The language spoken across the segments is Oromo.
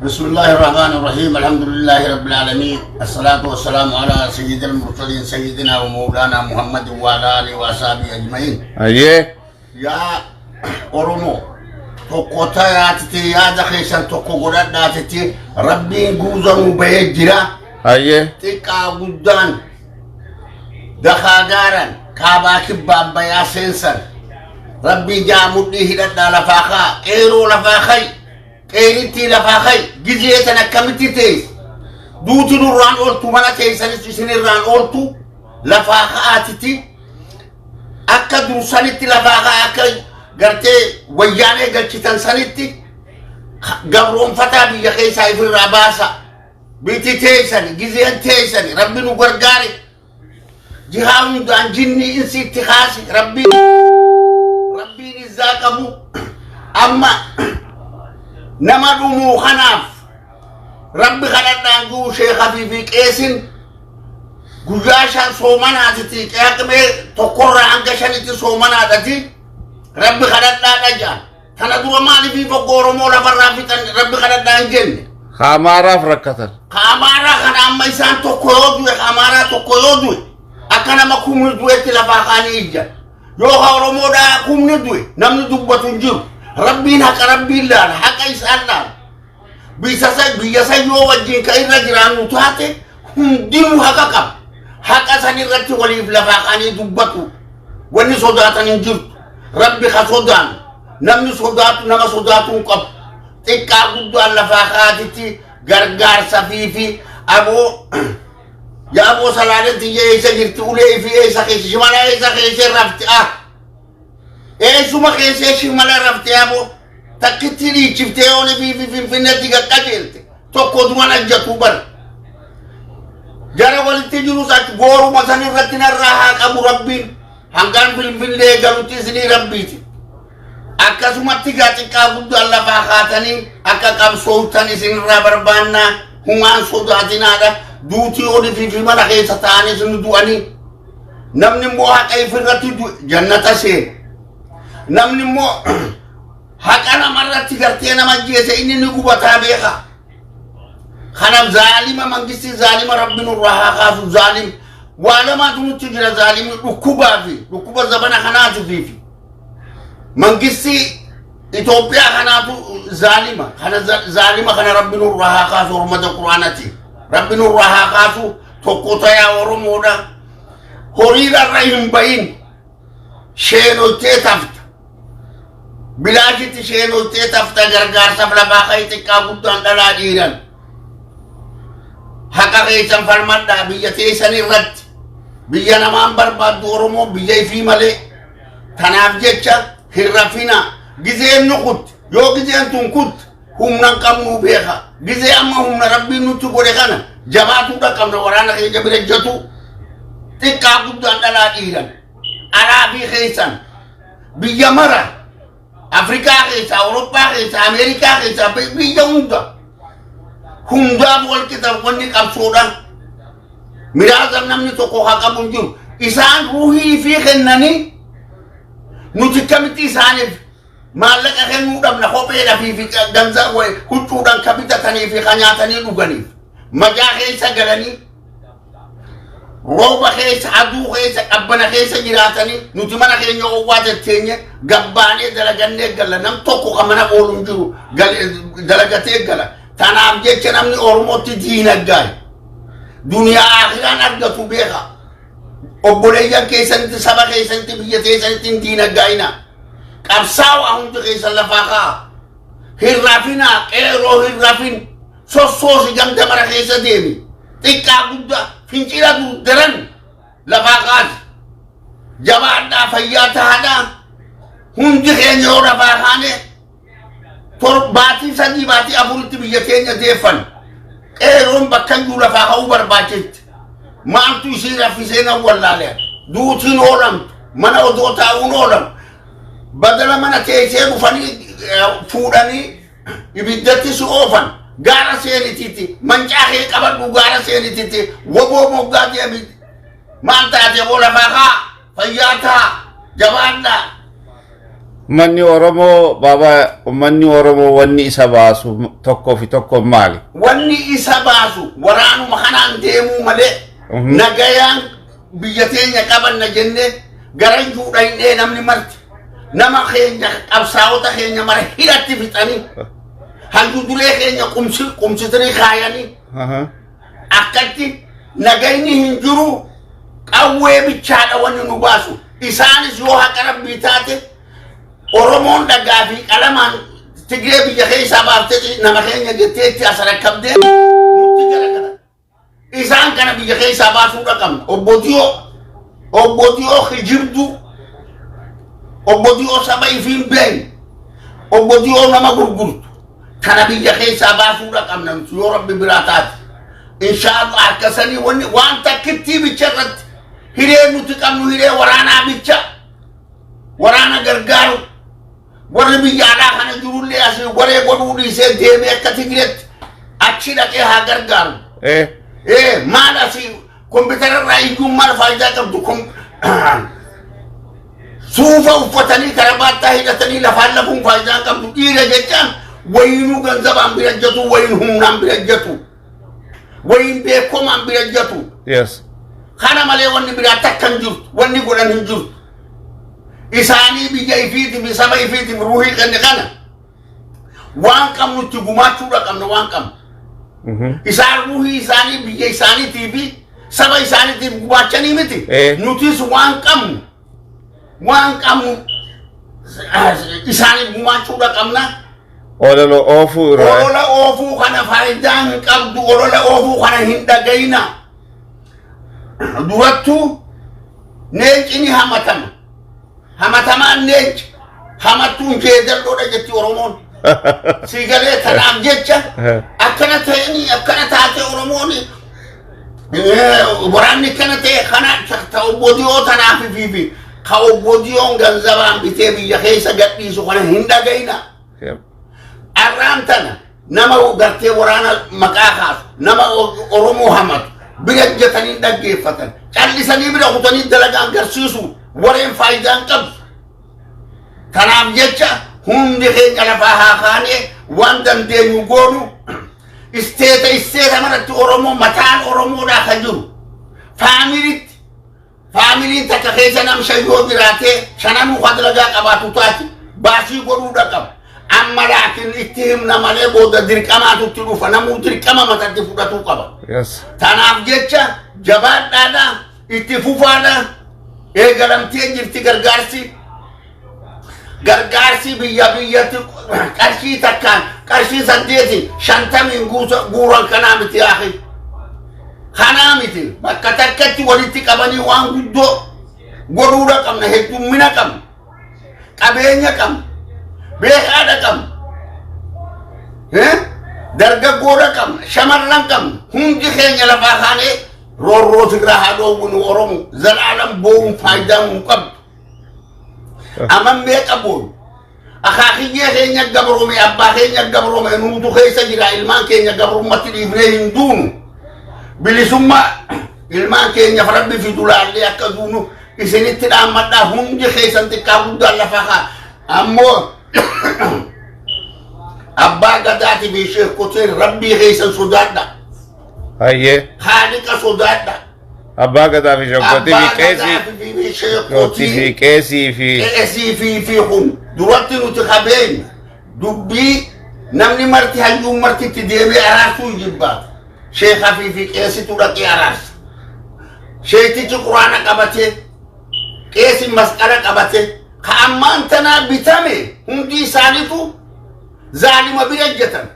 بسم الله الرحمن الرحيم، الحمد لله رب العالمين، الصلاة والسلام على سيد المرسلين، سيدنا ومولانا محمد وعلى آله وأصحابه أجمعين. Yaa Oromoo, tokko tayaatiti, yaada keessan tokko godhadhaatiti. Rabbiin guuzamuu bahee jira. Xiqqaa guddaan, dakaa gaaran, kaabaa kibbaan bayaa seensan. Rabbii jaa mudhii hidhadhaa, lafaa kaa, qeeroo lafaa kay, qeerittii lafaa kay. Gizee tan akkamitti tees duuti nurraan ooltu, mana teessanis isinirraan ooltu. Lafaa ka'aatiti, akka dursanitti lafaa kaa, akka gartee wayyaanee galchitan sanitti gabroonfataa biyya keessaa ifirraa baasa. Biti teessan, gizeen teessan, Rabbi nu gargaare. Jihaa hundaan jinni insi itti kaase. Rabbiin izzaa qabu. Amma nama dhumuu kanaaf Rabbi kadhadhaan jiru. Sheekafii fi qeesin guyyaa 5 soomanaatiti, qeaqmee tokkorraa hanga shanitti soomanaadhati, Rabbi kadhadhaadha jedhan. Tana dura maaliif foggo Oromoo lafarraa fixan Rabbi kadhadhaa hin jenne? Ka Amaaraaf rakkatan. Ka Amaaraa kana amma isaan tokko yoo du'e, ka Amaaraa tokko yoo du'e, akka nama kumni du'etti lafaa kaanii ijjan. Yoo ka Oromoodhaa kumni du'e, namni dubbatu hin jiru. Rabbiin haqa, Rabbiin laala, haqa isaan laala. Biyya san yoo wajjin ka irra jiraannu taate, hundinuu haqa qaba. Haqa san irratti waliif lafaa kaanii dubbatu. Wanni sodaatan hin jirtu. Rabbi ka sodaannu, namni sodaatu nama sodaatu hin qabu. Xiqqaa guddaan lafaa kaatitti gargaarsa fi aboo yaaboo salaaleen tiyya eessa jirti? Ulee fi eessa keessa, shimala eessa keessa rafti? Ah, eessuma keessa shimala rafti? Aboo takkitti dhiichiftee yooni fi Finfinneetti qaqqajeelte tokko duman ajjatu bar. Jara walitti jirus achi gooruma san irratti narraa haa qabu Rabbiin, hangaan Finfinnee galutti isinii Rabbiiti. Akkasumatti gaa xiqqaa guddaan lafaa kaatanii akka qabsooftan isinirraa barbaannaa. Humaan sodaatinaadha. Duutii olii fi mana keessa ta'anii isin du'anii, namni immoo haqa ifirratti jannata seena. Namni immoo haqa namarratti gartee nama ajjeese, inni ni gubataa beeka. Kanaaf zaalima, mangistii zaalima Rabbi nurraa haa kaasu. Zaalim waa lamaatu nutti jira: zaalimni dhukkubaa fi dhukkuba zabana kanaatiif fi mangistii Itoophiyaa kanaatu zaalima kana. Zaalima kana Rabbi nurraa haa kaasu. Hormata Quraanati, Rabbi nurraa haa kaasu. Tokko tayaa Oromoodha. Horiirarra hin bayin, sheenottee tafta, bilaashitti sheenottee tafta. Gargaarsaaf lafaa ka'e. Xiqqaa guddaan, dhalaa dhiiran, haqa keessan falmadhaa biyya teessan irratti. Biyya namaan barbaaddu Oromoo biyya ifii malee. Tanaaf jecha hin rafina. Gizeen nu kutti, yoo gizeen tun kutti humna hin qabnu beeka. Gizee amma humna Rabbiin nutti godhe kana jabaatuudha qabna. Waraana keenya bira jatu, xiqqaa guddaan, dhalaa dhiiran, alaa fi keessan, biyya mara, Afrikaa keessa, Awurooppaa keessa, Ameerikaa keessa, biyya hunda hundaaf wal qixa wanni qabsoodha. Miraasa namni tokko haa qabu hin jiru. Isaan ruuhii fi kennanii, nuti kamitti isaaniif maallaqa kennuu dhabna? Kopheedhaa fi ganza huccuudhaan ka bitatanii fi ka nyaatanii dhuganiif majaa keessa galanii, rooba keessa, aduu keessa, qabbana keessa jiraatanii, nuti mana keenya owwaa tetteenye gabbaanee dalagannee galla. Nam tokko ka mana oolu hin jiru, dalagatee gala. Tanaaf jecha namni Oromootti diinaggaay duniyaa akiraan argatu beeka. Obboleeyyan keessanitti, saba keessanitti, biyya keessanitti hin diinaggaayina. Qabsaawaa hundi keessan lafaa ka'a. Hin rafinaa qeeroo, hin rafin. Sossoosi, ganda mara keessa deemi. Xiqqaa guddaa fincila daran lafaa kaasi. Jabaadhaa, fayyaa tahaadhaa. Hundi keenya yoo lafaa kaane, baatii 3, baatii 4tti biyya keenya deeffan. Qeeroon bakka iyyuu lafaa ka'uu barbaachisti. Maaltu isii raffisee nan wallaale? Duutiin oolamtu, mana odoo taa'uun oolamtu. Badala mana teessee dhufanii fuudhanii ibiddatti si oofan, gaara seenititti mancaa kee qabadhu, gaara seenititti woboo moggaa deemi. Maal taate boo? Lafaa kaa, fayyaa taa, jabaadhaa. Uummanni Oromoo baaba, uummanni Oromoo wanni isa baasu tokkoo fi tokko maali? Wanni isa baasu waraanuma kanaan deemuu malee nagayaan biyya teenya qabanna jennee gara juudhaynee namni marti nama keenya, qabsaa'ota keenya mara hidhatti fixanii, hayyuu duree keenya qumsitanii kaayanii, akkatti nagayni hin jiru. Qawwee bichaadha wanni nu baasu. Isaanis yoo haqa Rabbii taate, Oromoon dhagaa fi qalamaan Tigree biyya keessaa baaftee nama keenya jettee itti as rakkabdee nutti garagara. Isaan kana biyya keessaa baasuu dhaqabna. Obbo Diyoo kijibduu, Obbo Diyoo saba ifiin beekne, Obbo Diyoo nama gurgurtu kana biyya keessaa baasuu dhaqabna nuti yoo Rabbi biraa taate. Inshaallah akkasanii wanni waan takkittii bicha irratti hiree nuti qabnu hiree waraanaa bicha, waraana gargaaru. Warri biyya alaa kana jirullee asii waree godhuu dhiisee deemee akka Tigreetti achi dhaqee haa gargaaru. Maal asii kompiitara irraa iyyuun maal faayidaa qabdu? Suufa uffatanii karabaattaa hidhatanii lafaan lafuun faayidaa hin qabdu. Dhiira jechaan wayinuu ganzabaan bira jatu, wayin humnaan bira jatu, wayin beekomaan bira jatu. Kana malee wanni biraa takka hin jirtu, wanni godhan hin jirtu. Isaanii biyya ifiitiif fi saba ifiitiif ruuhii kenne kana waan qabnu itti gumaachuudha qabna, waan qabnu. Isaan ruuhii isaanii biyya isaaniitii fi saba isaaniitiif gumaachanii miti. Nutis waan qabnu isaaniif gumaachuudha qabna. Olola oofuu irraa. Olola oofuu kana faayidaa hin qabdu. Olola oofuu kana hin dhagayina. Durattuu leenci ni hamatama. Hamatamaan leenci. Hamattuun jeedalloodha jetti Oromoon. Si galee? Tanaaf jecha akkana ta'anii akkana taate Oromoon, waraanni akkana ta'e kana ta Obbo Diyoo tanaaf fi ka Obbo Diyoon ganzabaan bitee biyya keessa gadhiisu kana hin dhagayina. Arraan tana nama gartee waraana maqaa kaasu, nama Oromoo hamatu bira jetanii dhaggeeffatan, callisanii bira kutanii dalagaa agarsiisu, wareen faayidaa hin qabdu. Kanaaf jecha hundi keenya lafaa haa kaanee waan dandeenyu goonu. Isteeta maratti Oromoo, mataan Oromoodhaa kan jiru faamilitti, faamiliin takka keessa nam shan yoo jiraatee, shananuu kan dalagaa qabaatu taate baasii godhuudha qaba. Amma laakiin itti himna malee booda dirqamaatu itti dhufa, namuu dirqama matatti fudhatuu qaba. Tanaaf jecha jabaadhaadha, itti fufaadha, eegalamtee jirti gargaarsi. Gargaarsi biyya biyyatti qarshii takkaan, qarshii 8, 50n guuran kanaa miti yaahi. Kanaa miti, bakka takkatti walitti qabanii waan guddoo godhuudha qabna. Heddummina qabna. Qabeenya qabna. Beekaadha qabna. Dargaggoodha qabna. Shamarran qabna. Hundi keenya lafaa kaanee roorrootirraa haa dhoowwinu Oromo. Zalaalam boo'uun faayidaa hin qabdu. Aman meeqa booyu? Akaakiyyee keenya gabroome, abbaa keenya gabroome, nuutu keessa jira. Ilmaan keenya gabrummatti dhiifnee hin duunu. Bilisummaa ilmaan keenya Rabbi fidu laallee akka duunu isinitti dhaammadhaa. Hundi keessan xiqqaa guddaan lafa haa. Ammoo abbaa gadaatii fi sheekoteen, Rabbii keessan sodaadha. Hayyee. Haaliqa sodaadha. Abbaa gadaa fi sheekotii fi Abbaa qeesii. gadaa fi Sheekotii sheekotii. fi qeesii fi. Qeesii fi kun duratti nuti qabeenya dubbii namni marti, hayyuun marti itti deemee araarsuu jibbaatu. Sheekaa fi qeesitu dhaqee araarsa. Sheetichi Quraana qabatee, qeesi masqala qabatee, ka ammaan tanaa bitame hundi isaaniitu zaalima bira ejjetan.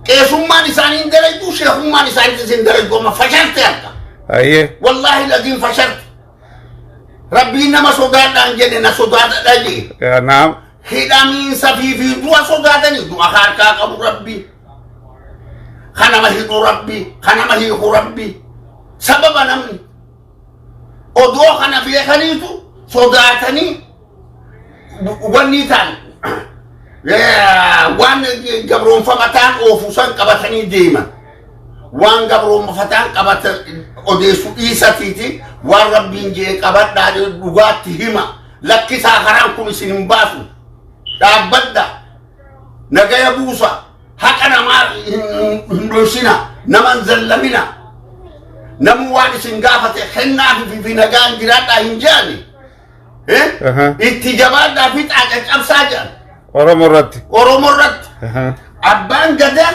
Qeesummaan isaanii hin dalagdu, sheekummaan isaaniitis hin dalagdu, amma fasharte akka. Hayyee. Wallaahi laziin fasharte. Rabbiin nama sodaadhaan jedhe, na sodaadha jedhe. Naam. Hidhamiinsa fi du'a sodaatanii, du'a harkaa qabu Rabbi. Kanama hidhu Rabbi, kanama hiiku Rabbi. Sababa namni odoo kana beekaniitu sodaatanii wanni ta'an waan gabroonfamataan oofu san qabatanii deeman. Waan gabroonfataan qabatan odeessu dhiisatiiti waan Rabbiin jee qabadhaa, dhugaatti hima. Lakkisaa, karaan kun isin hin baasu. Dhaabbadda, nagaya buusa, haqa namaa hin dhoysina, nama hin zallamina, namu waan isin gaafate kennaa fi nagaan jiraadhaa hin jeani. Itti jabaadhaa fi caccabsaa jedhan. Oromoo irratti. Oromoo irratti. Abbaan Gadaa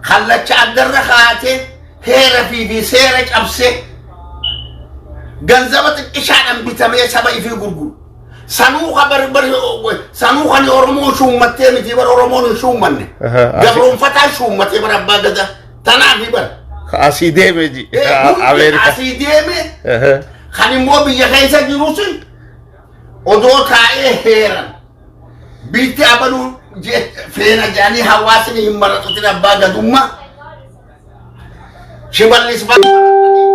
kallacha addarra kaatee heera fi seera cabsee ganzaba xiqqishaadhaan bitamee saba ifii gurguru. Sanuu ka bar bar sanuu kan Oromoo shuummattee miti bar, Oromoon hin shuummanne. Gabroonfataa shuummatee bar Abbaa Gadaa. Tanaafi bar. Asii deeme ji. Hundi Ameerikaa. asii deeme, kan immoo biyya keessa jirus odoo taa'ee heeran biitti abaluu feena jedhanii hawaasni hin maratutin abbaa gadummaa Shimallis fa'aa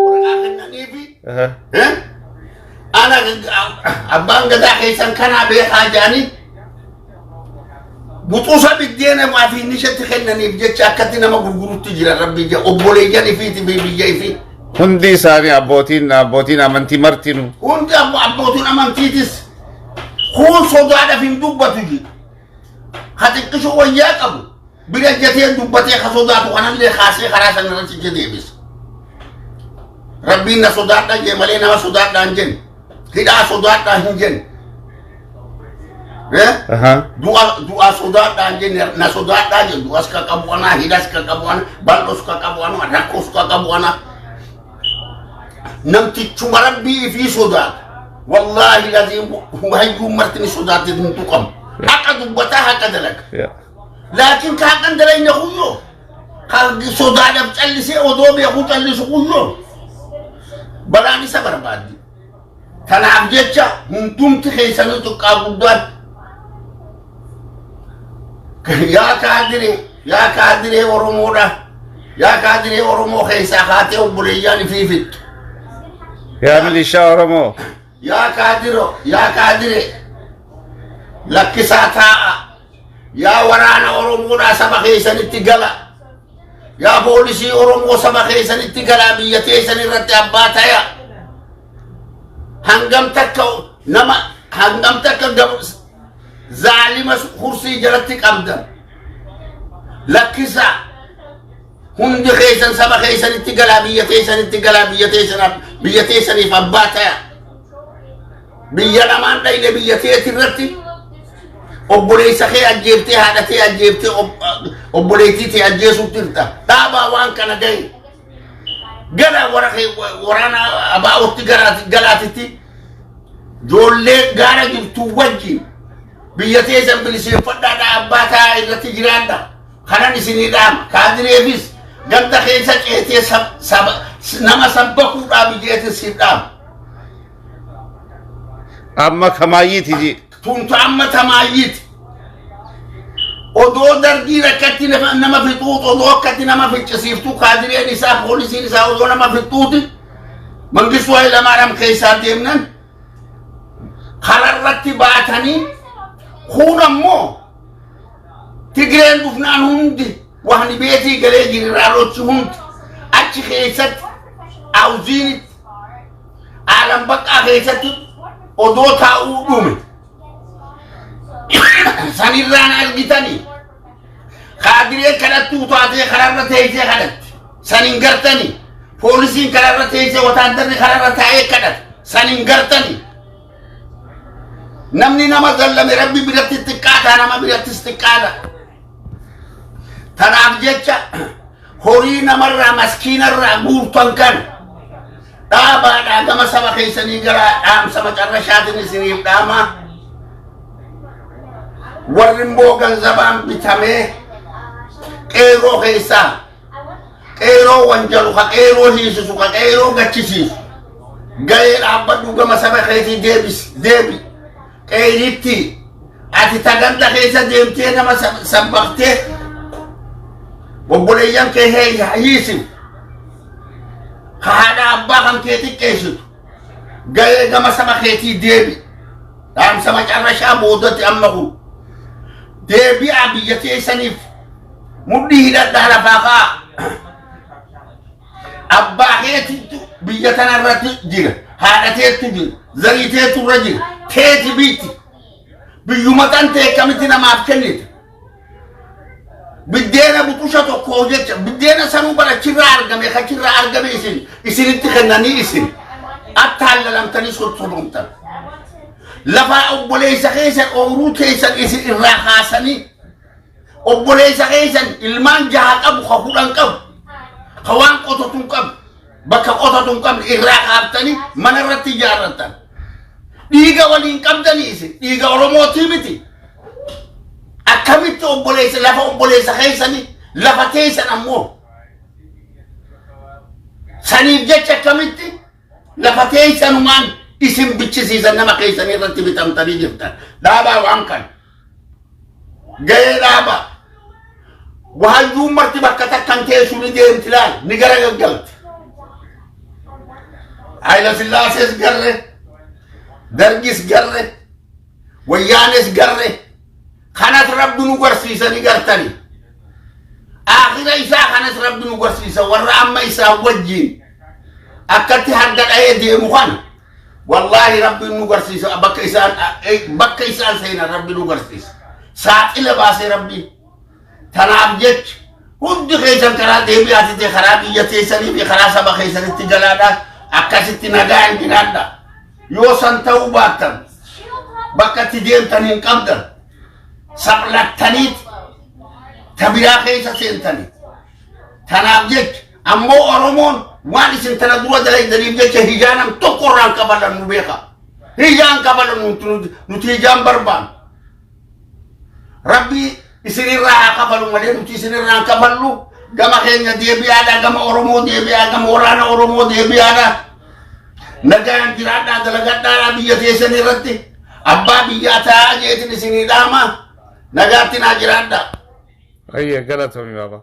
waraqaa kennaniifi ana abbaan Gadaa keessan kanaa beekaa jedhanii buxuusa biddeena maafi nishatti kennaniif jecha akkatti nama gurgurutti jira. Rabbi ija obboleeyyan ifiiti fi biyya ifii. Hundi isaanii abbootiin amantii martinuu. Hundi abbootiin amantiitis kun sodaadhaaf hin dubbatu jedhu. Ka xiqqishoo wayyaa qabu bira jatee dubbatee ka sodaatu kanallee kaasee karaa sana irratti ija deebisa. Rabbiin na sodaadha jee malee nama sodaadhaa hin jenne. Hidhaa sodaadhaa hin jenne. Eh? Du'a du'a sodaadhaa hin jenne, na sodaadhaa jedhu. Du'as ka qabu ana, hidhas ka qabu ana, bal'os ka qabu ana, rakkos ka qabu ana. Namtichuma Rabbii ifii sodaatu. Wallaahi laziim, hayyuun marti ni sodaate hin tuqamu. Haqa dubbataa, haqa dalaga. Laakiin ka haqan dalayne kuyyoo. Ka sodaadhaaf callisee odoo beekuu callisu kuyyoo. Balaan isa barbaaddi. Tanaaf jecha hundumti keessanii xiqqaa guddaan. Yaa kaadiree, yaa kaadiree Oromoodha. Yaa kaadiree Oromoo keessaa kaatee obboleeyyaan ifii fixxu. Yaa milishaa Oromoo. Yaa kaadiro, yaa kaadiree, lakkisaa taa'a. Yaa waraana Oromoodhaa, saba keessanitti gala. Yaa poolisii Oromoo, saba keessanitti galaa, biyya teessan irratti abbaa taya. Hangam takka nama, hangam takka zaalima kursii jalatti qabdan. Lakkisaa. Hundi keessan saba keessanitti galaa, biyya teessanitti galaa, biyya teessan, biyya teessaniif abbaa taya. Biyya lamaan dhayne, biyya teeti irratti obboleessa kee ajjeeftee, haadha tee ajjeeftee, obboleettii tee ajjeesuutti jirta. Dhaabaa waan kana gahe. Gara waraana abaa'otti galaatitti ijoollee gaara jirtu wajjin biyya teessan biliseeffadhaadha, abbaa taa'aa irratti jiraadha. Kanan isinii dhaama. Kaadireefis ganda keessa ceetee nama sabbakuudhaa biyyeetis siif dhaama. Amma kamaayyiiti ji. Tuntu amma tamaayyiiti. Odoo dargii rakkatti nama fixuut, odoo akkatti nama ficcisiiftu, kaadireen isaa, poolisiin isaa odoo nama fixuuti, Mangistuu Hayilamaariyaam keessaa deemnan kararratti baatanii. Kun ammoo Tigreen dhufnaan hundi wahni beetii galee jeneraalochi hundi achi keessatti awziinitti aalam baqqaa keessatti odoo taa'uu dhume. Sanirraan argitanii kaadireen kadhattuu taatee kararra teessee kadhatti san hin gartanii? Poolisiin kararra teessee, wataaddarri kararra taa'ee kadhate san hin gartanii? Namni nama zallame Rabbi biratti xiqqaataa, nama birattis xiqqaadha. Tanaaf jecha horii namarraa, maskiinarraa guurtan kan dhaabaadhaa, gama saba keessanii gara dhaamsa macarrashaatiin isiniif dhaamaa. Warri immoo ganzabaan bitamee qeeroo keessaa qeeroo wanjalu, ka qeeroo hiisisu, ka qeeroo gachisiisu, gahee dhaabbadhu, gama saba keetii deebis, deebi qeeritti. Ati taganda keessa deemtee nama sabbaqtee obboleeyyan kee hiisifu, ka haadha abbaa kan kee xiqqeessitu, gahee gama saba keetii deebi. Dhaamsa macarrashaa boodatti amma kun deebi'aa, biyya teessaniif mudhii hidhadhaa, lafaa ka'a. Abbaa keetitu biyya tana irratti jira. Haadha teettu jira. Zarii teettu irra jira. Teeti biitti. Biyyuma tan ta'e akkamitti namaaf kennite? Biddeena buxusha tokko jecha biddeena sanuu bara achirraa argame achirraa argame isin isinitti kennanii isin attaallalamtanii sossobamtan. Lafa obboleessa keessan ooyiruu teessan isin irraa kaasanii obboleessa keessan ilmaan jaha qabu ka 10 qabu ka waan qotatu hin qabu bakka qotatu hin qabne irraa kaaftanii mana irratti ijaarrattan. Dhiiga waliin qabdanii isin dhiiga Oromootii miti. Akkamitti obboleessa lafa obboleessa keessanii lafa teessan ammoo saniif jecha akkamitti lafa teessanumaan isin bichisiisan nama keessanii irratti bitamtanii jirtan. Dhaabaa waan kana. Gahee dhaabaa. Waayyuun marti bakka takkan teessu ni deemti laal ni gara gaggalti. Hayila Sillaasees garre, Dargis garre, Wayyaanes garre, kanas rabbi nu garsiisa ni gartani. Aakhira isaa kanas rabbi nu garsiisa warra amma isaa wajjin akkatti harka dha'ee deemu kana wallaahi rabbi nu garsiisa bakka isaan bakka isaan seenan rabbi nu garsiisa. Saaxila baasee rabbiin. Tanaaf jecha hundi keessan karaa deebi'aati ta'e karaa biyya teessanii fi karaa saba keessanitti galaadha. Akkasitti nagaan jiraadha. Yoo san ta'uu baattan bakka itti deemtan hin qabdan. Saphlattaniit ta biraa keessa seentanii. Tanaaf jecha ammoo Oromoon waan isin tana dura dalaydaniif jecha hijaa nam tokko irraan kafalan nu beeka. Hijaan kafalan nuti hijaan barbaannu. Rabbi isinirraa haa kafalu malee nuti isinirraa hin kafallu. Gama keenya deebi'aadha, gama Oromoo deebi'aa, gama waraana Oromoo deebi'aadha. Nagaan jiraadhaa, dalagadhaadha biyya teessan irratti. Abbaa biyyaa ta'aa jeetin isinii dhaama. Nagaatti naa jiraadhaa. Ayyee galatoomi baaba.